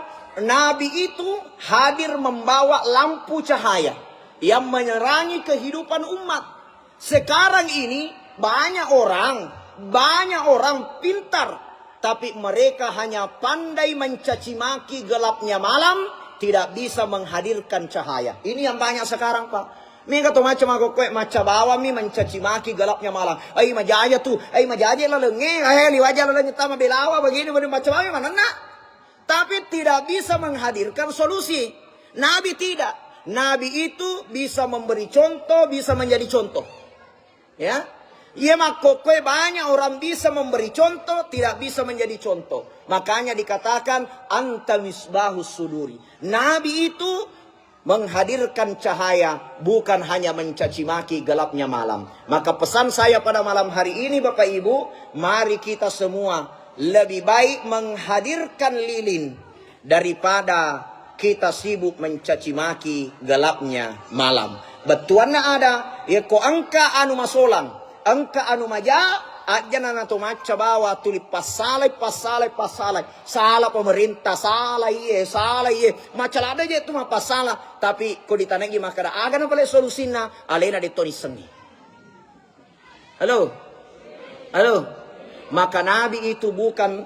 Nabi itu hadir membawa lampu cahaya yang menerangi kehidupan umat. Sekarang ini banyak orang, banyak orang pintar, tapi mereka hanya pandai mencaci maki gelapnya malam, tidak bisa menghadirkan cahaya. Ini yang banyak sekarang, Pak. Mega to macca makokkoe, macca bawammi mencaci maki gelapnya malam. Ai majaja tu, ai majaja lalengnge, eh liwaja lalengnge tama belawa begini, begini macca bawammi manenna. Tapi tidak bisa menghadirkan solusi. Nabi tidak. Nabi itu bisa memberi contoh, bisa menjadi contoh. Ya. Iya makkokkoe banyak orang bisa memberi contoh, tidak bisa menjadi contoh. Makanya dikatakan anta misbahus suduri. Nabi itu menghadirkan cahaya, bukan hanya mencaci maki gelapnya malam. Maka pesan saya pada malam hari ini, Bapak Ibu, mari kita semua lebih baik menghadirkan lilin daripada kita sibuk mencaci maki gelapnya malam. Bettuanna ada, yekko engka anu masolang, engka anu maja, ajjana nato macca bawa tuli passalai, passalai, passalai. Sala pemerintah, sala iye, sala iye. Macca ladde je tu mappasala, tapi ko ditanai makkeda aga na pale solusinna, alena de to nissengi. Halo? Halo? Maka Nabi itu bukan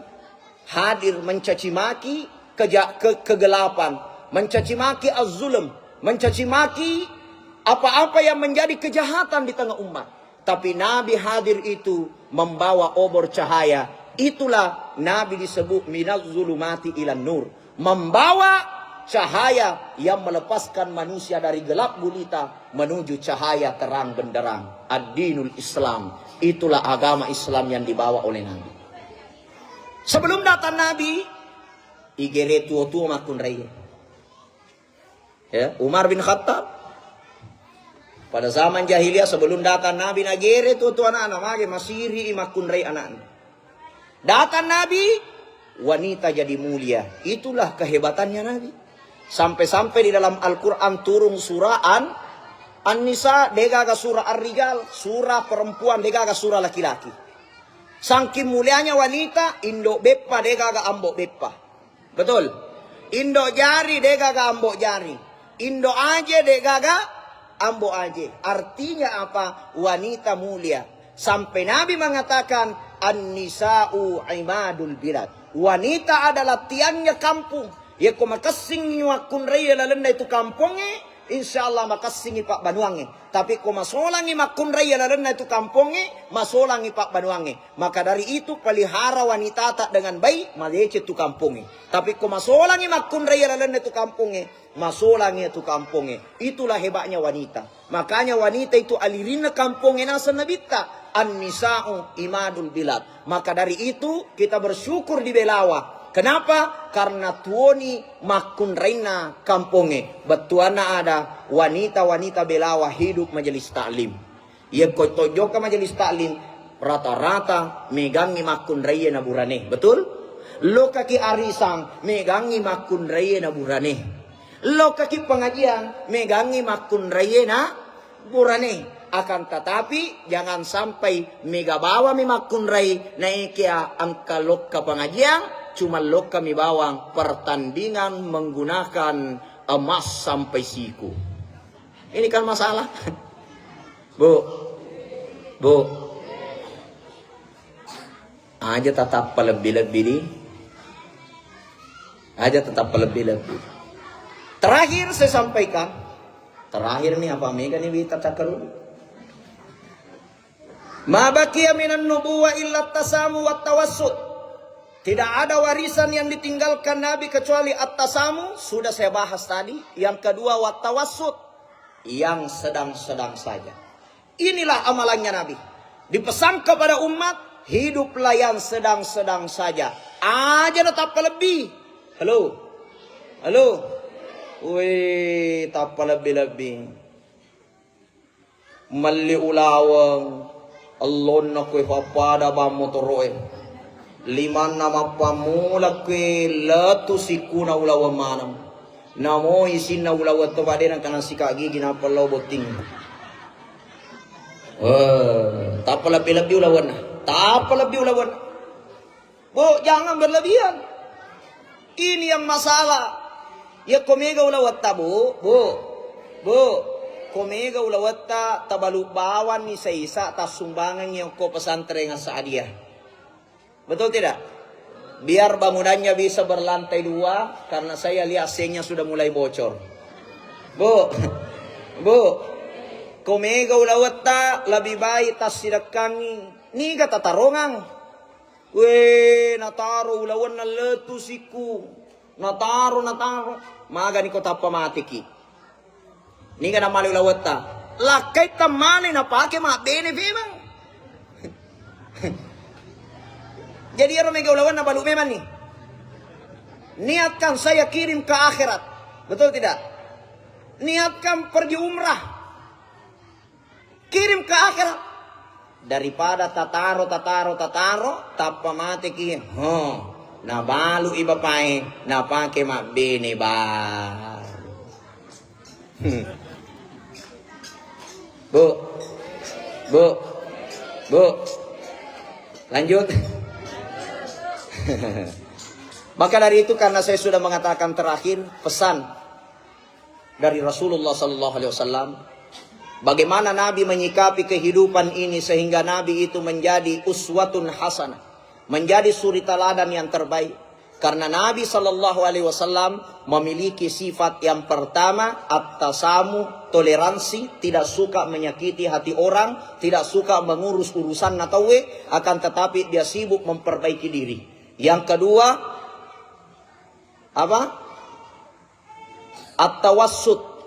hadir mencaci maki keja-, ke-, kegelapan, mencaci maki az-zulm, mencaci maki apa-apa yang menjadi kejahatan di tengah umat. Tapi Nabi hadir itu membawa obor cahaya. Itulah Nabi disebut minaz zulumati ilan nur. Membawa cahaya yang melepaskan manusia dari gelap gulita menuju cahaya terang benderang. Ad-dinul Islam. Itulah agama Islam yang dibawa oleh Nabi. Sebelum datang Nabi, igere tuo-tuo makkunrai. Ya, Umar bin Khattab. Pada zaman jahiliyah sebelum datang Nabi, nagere tuo-tuo anakna, mage masiri i makkunrai anakna. Datang Nabi, wanita jadi mulia. Itulah kehebatannya Nabi. Sampai-sampai di dalam Al-Quran turun surah An-, An-Nisa, degaga surah Ar-Rijal, surah perempuan, degaga surah laki-laki. Sangking mulianya wanita, indo beppa, degaga ambo beppa. Betul? Indo jari degaga ambo jari. Indo aje degaga ambo aje. Artinya apa? Wanita mulia. Sampai Nabi mengatakan, "An-nisa'u imadul bilad." Wanita adalah tiangnya kampung. Yekko makessing wakkunrai lalenna itu kampongnge, Insya Allah makessingi pabbanuangnge. Tapi ko masolangi makkunrai lalenna itu kampongnge, masolangi pabbanuangnge. Maka dari itu, pelihara wanitata dengan baik, madeceng tu kampongnge. Tapi ko masolangi makkunrai lalenna itu kampongnge, masolangi itu kampongnge. Itulah hebatnya wanita. Makanya wanita itu alirinna kampongnge naseng Nabitta, "An-nisa'u imadul bilad." Maka dari itu, kita bersyukur di Belawa. Kenapa? Karena tuoni makkunrainna kampongnge. Bettuanna ada wanita-wanita Belawa hidup majelis taklim. Yekko tojokka majelis taklim, rata-rata megangngi makkunraie na burane. Betul? Lokaki arisang, megangngi makkunraie na burane. Lokaki pengajian, megangngi makkunraie na burane. Akan tetapi, jangan sampai mega bawami makkunrai, naekia engka lokka pengajian, cuma lokkami bawang pertandingan menggunakan emas sampai siku. Ini kan masalah. Bu, bu, aja tatappa lebbi-lebbi di, aja tatappa lebbi-lebbi. Terakhir saya sampaikan, terakhir nih, apa mega nih wita takarung? Ma baqiya minan nubuwah illa tasamu wat tawassut. Tidak ada warisan yang ditinggalkan Nabi kecuali at-tasamu, sudah saya bahas tadi. Yang kedua, wat tawassut, yang sedang-sedang saja. Inilah amalannya Nabi. Dipesan kepada umat, hiduplah yang sedang-sedang saja. Aja na tappa lebbi. Halo. Halo. Wih, tappa lebbi-lebbi. Melli ulaweng, ellonna koe pappada bang motoro'e. Limanna mappammula koe lettu sikkuna ulaweng maneng. Namo isinna ulaweng to pade nangkana sika gigi nappa lao botting. Eh, tappa lebbi-lebbi ulawenna. Tappa lebbi ulawenna. Bu, jangan berlebihan. Ini yang masalah. Ya, ko mega ulawetta, Bu, Bu, Bu. Ko mega ulawetta, tabalu bawanni saisa, tassumbangangngi okko pesantren As-Sa'diyah. Betul tidak? Biar bangunannya bisa berlantai dua, karena saya lihat sengnya sudah mulai bocor. Bu, Bu, ko mega ulawetta, lebih baik tassidekkangngi. Niga tatarongang. We, nataro ulawenna lettu sikku. Nataro, nataro. Magani ko tappa mateki. Niga namale ulawetta. Lakkaitta male napake mabbene memang. Jadi ero mega ulawenna balu memang nih. Niatkan saya kirim ke akhirat. Betul tidak? Niatkan pergi umrah. Kirim ke akhirat. Daripada tataro, tataro, tataro, tappa mateki, ho, nabalu i bapae, napake mabbene ba. Hmm. Bu, Bu, Bu. Lanjut. Maka dari itu, karena saya sudah mengatakan terakhir, pesan dari Rasulullah sallallahu alaihi wasallam. Bagaimana Nabi menyikapi kehidupan ini sehingga Nabi itu menjadi uswatun hasanah, menjadi suri teladan yang terbaik. Karena Nabi sallallahu alaihi wasallam memiliki sifat yang pertama, at-tasamu, toleransi, tidak suka menyakiti hati orang, tidak suka mengurus urusan natauwe, akan tetapi dia sibuk memperbaiki diri. Yang kedua, apa? At-tawassut,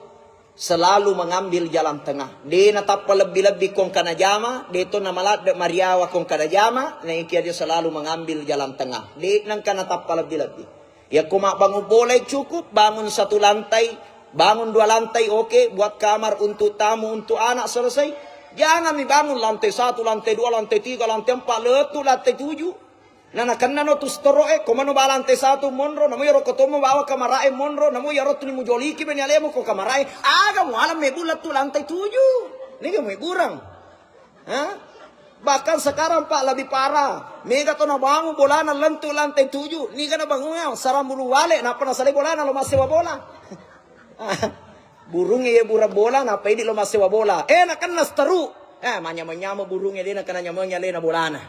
selalu mengambil jalan tengah. De natappa lebbi-lebbi ko engka najama, de to namaladde mariawa ko engka najama, naikia dia selalu mengambil jalan tengah. De nengka natappa lebbi-lebbi. Yakko mabbangun bola cukup, bangun satu lantai, bangun dua lantai, oke, buat kamar untuk tamu, untuk anak, selesai. Jangan mi bangun lantai satu, lantai dua, lantai tiga, lantai empat, lettu lantai tujuh. Na nakennano tu storo'e, ko mano ba lantai satu monro, namo iyaro ko tommo bawa kamara'e monro, namo iyaro tuni mujoliki beni alemu ko kamara'e, aga muala mebbu lettu lantai tujuh. Niga mebburang. Ha? Bahkan sekarang, Pak, lebih parah. Mega to nabangun bolana lentu lantai tujuh, niga nabangun sarang bulu wale, nappa nasalai bolana lo massewa bola. Burung iya burang bola, nappa idi lo massewa bola. Eh, nakenna steru. Eh, manyameng-nyameng burung iya, de nakena nyameng alena bolana.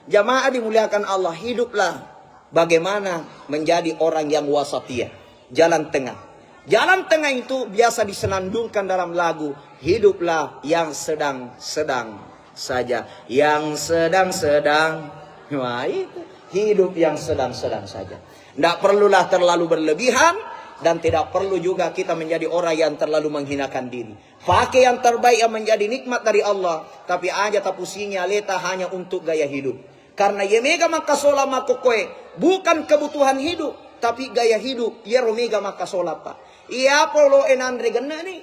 Jamaah dimuliakan Allah, hiduplah bagaimana menjadi orang yang wasatiyah, jalan tengah. Jalan tengah itu biasa disenandungkan dalam lagu, "Hiduplah yang sedang-sedang saja, yang sedang-sedang." Wah, itu. Hidup yang sedang-sedang saja. Tidak perlulah terlalu berlebihan, dan tidak perlu juga kita menjadi orang yang terlalu menghinakan diri. Pakai yang terbaik yang menjadi nikmat dari Allah, tapi aja tapusingi aleta hanya untuk gaya hidup. Karena ye mega makkasola makkokkoe bukan kebutuhan hidup, tapi gaya hidup, yero mega makkasola, Pak. Iya polo enanre genne ni.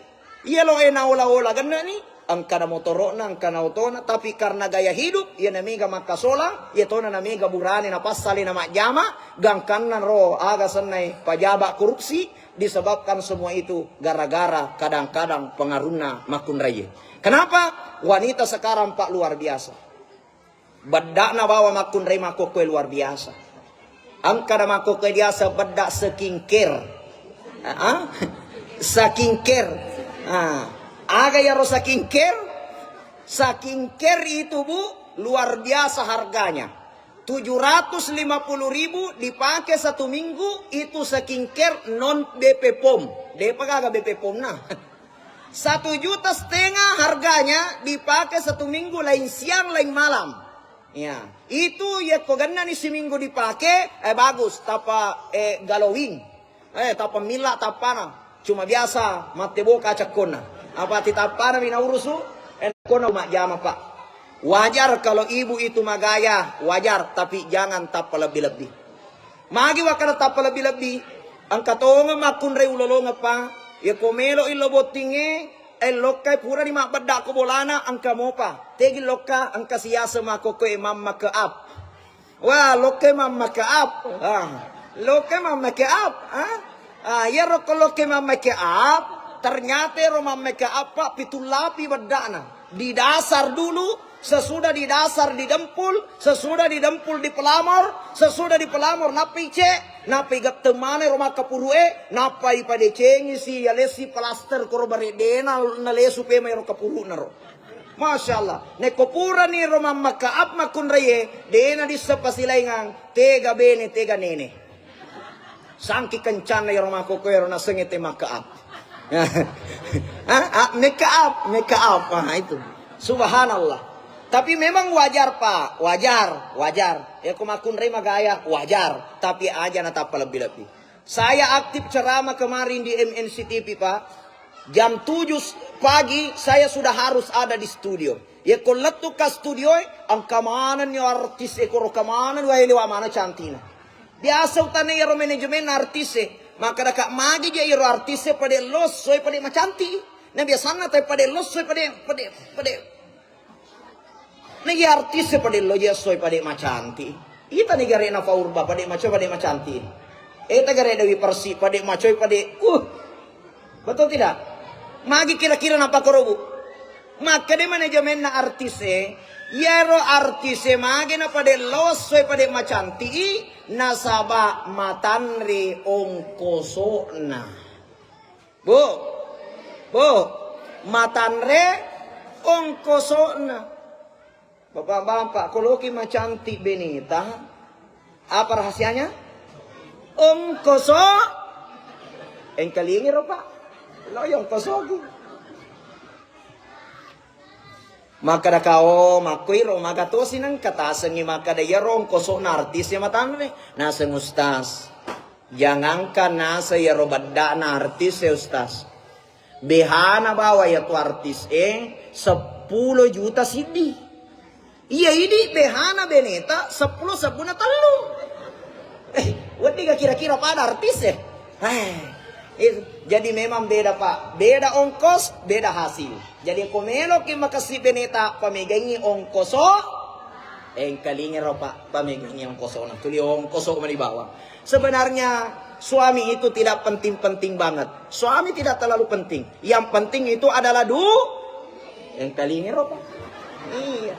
Iya lo e naola-ola genne ni, engkana motoro'na, engkana otona, tapi karena gaya hidup, iya na mega makkasola, iya tona na mega burane na passale na majjama, gangkanna ro aga sennai pajaba korupsi, disebabkan semua itu gara-gara kadang-kadang pengaruhna makkunraie. Kenapa? Wanita sekarang, Pak, luar biasa. Bedda'na bawang makkunrai makkokkoe luar biasa. Engka na makkokkoe diaseng bedda skincare. Ah, skincare. Ah, aga yaro skincare? Skincare itu, Bu, luar biasa harganya. Tujuh ratus lima puluh ribu dipakai satu minggu, itu skincare non B P pom. Depa gaga B P pom na. Satu juta setengah harganya, dipakai satu minggu, lain siang, lain malam. Ya, itu yekko gennani siminggu dipake, eh, bagus, tappa, eh, glowing. Eh, tappa milla tappana. Cuma biasa, matte boka cekkonna. Apa ti tappana mi naurusu, eh, kono majjama, Pak. Wajar kalau ibu itu magaya, wajar, tapi jangan tappa lebbi-lebbi. Magi wakkada tappa lebbi-lebbi? Engka tongeng makkunrai ulolongeng, Pa. Yako melo illo bottingnge, eh, lokkai purani mabbedda ko bolana, engka mopa. Tegi lokka, engka siaseng makkokkoe mamma ke up. Wah, lokkai mamma ke up. Ah, lokkai mamma ke up, ah? Ah, iyaro ko lokkai mamma ke up, ternyata ero mamma ke up, Pak, pitung lapi beddana. Didasar dulu, sesudah didasar didempul, sesudah didempul dipelamor, sesudah dipelamor nappa ice, nappa igatteng maneng ro makkapuru e, nappa ipadecengi si yalesi plaster koro bareddena nalesu pema ero kapuruna ro. Masya Allah, nekko purani ro mammakka up makkunraie, dena disseng pasilaingang, tega bene, tega nene. Sangki kencanna iyaro makkokkoe ro nasengnge te make up. Ah, ah, make up, make up. Ah, itu. Subhanallah. Tapi memang wajar, Pak. Wajar, wajar. Ya, ko makkunrai magaya, wajar. Tapi aja natappa lebbi-lebbi. Saya aktif ceramah kemarin di M N C T V, Pak. Jam tujuh s-, pagi saya sudah harus ada di studio. Yekko lettu ka studio e, engka manenni artis e, koro ka maneng wae lewa mana cantina. Biasa utana iyaro manajemen artis e, makkadaka magi je iyaro artis e pade losso e pade macanti. Na biasanna te pade losso e pade, pade, pade. Na iya artis e pade lo je esso e pade macanti. Ita ni gare na Faurba pade maco pade macanti. Eta gare Dewi Persik pade maco pade. Uh. Betul tidak? Magi kira-kira napakkoro, Bu? Makkeda manajemenna artis e, iyaro artis e magi na pade losso e pade macanti, nasaba matanre ongkosona. Bu, Bu, matanre ongkosona. Bapak-bapak, ko loki macanti beneta, apa rahasianya? Ongkoso. Engkalingi ro, Pak. Lo ongkosoku. Makkada kao, makkoiro, maga tosi nengka tasengi makkada iyaro ongkosona artis e matanre. Naseng Ustaz. Jangankan naseng iyaro beddana artis e, Ustaz. Behana bawa iyatu artis e seppulo juta siddi. Iya idi behana beneta seppulo sebbuna tellu. Eh, weddiga kira-kira pada artis e? Eh, itu. Jadi memang beda, Pak. Beda ongkos, beda hasil. Jadi ko meloki makessing beneta, pamegangi ongkoso. Engkalingi ro, Pak, pamegangi ongkosona. Tuli ongkoso mani bawang. Sebenarnya suami itu tidak penting-penting banget. Suami tidak terlalu penting. Yang penting itu adalah du-, engkalingi ro, Pak. Iya.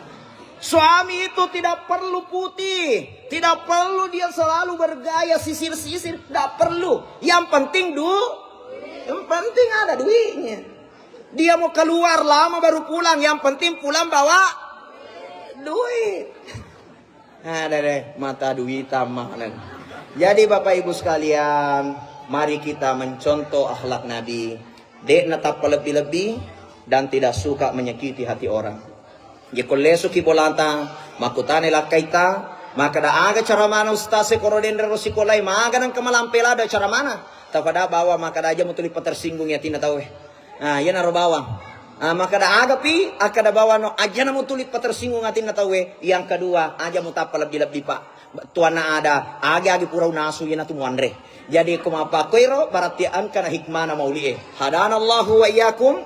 Suami itu tidak perlu putih, tidak perlu dia selalu bergaya sisir-sisir, tidak perlu. Yang penting du-, yang penting ada duitnya. Dia mau keluar lama baru pulang, yang penting pulang bawa duit. Ada deh, mata duitan maneng. Jadi Bapak Ibu sekalian, Mari kita mencontoh akhlak Nabi. De'na tappa lebbi-lebbi dan tidak suka menyakiti hati orang. Jekko lesuki bolata, makkutana lakkaita, makkeda aga cara mana ustaz e koro denre ro sikolai, maga nengka malampe lada cara mana? Tapada bawa makkeda aja mutuli patersinggung atinna tauwe. Ah, iyanaro bawang. Ah, makkeda aga pi, akkeda bawang no, aja na mutuli patersinggung atinna tauwe. Yang kedua, aja mutappa lebbi-lebbi, Pak. Tuanna ada, agi-agi pura unasu iyanatu muanre. Jadi ko mappakkoiro berarti engka na hikmana mauli e. Hadanallahu wa iyyakum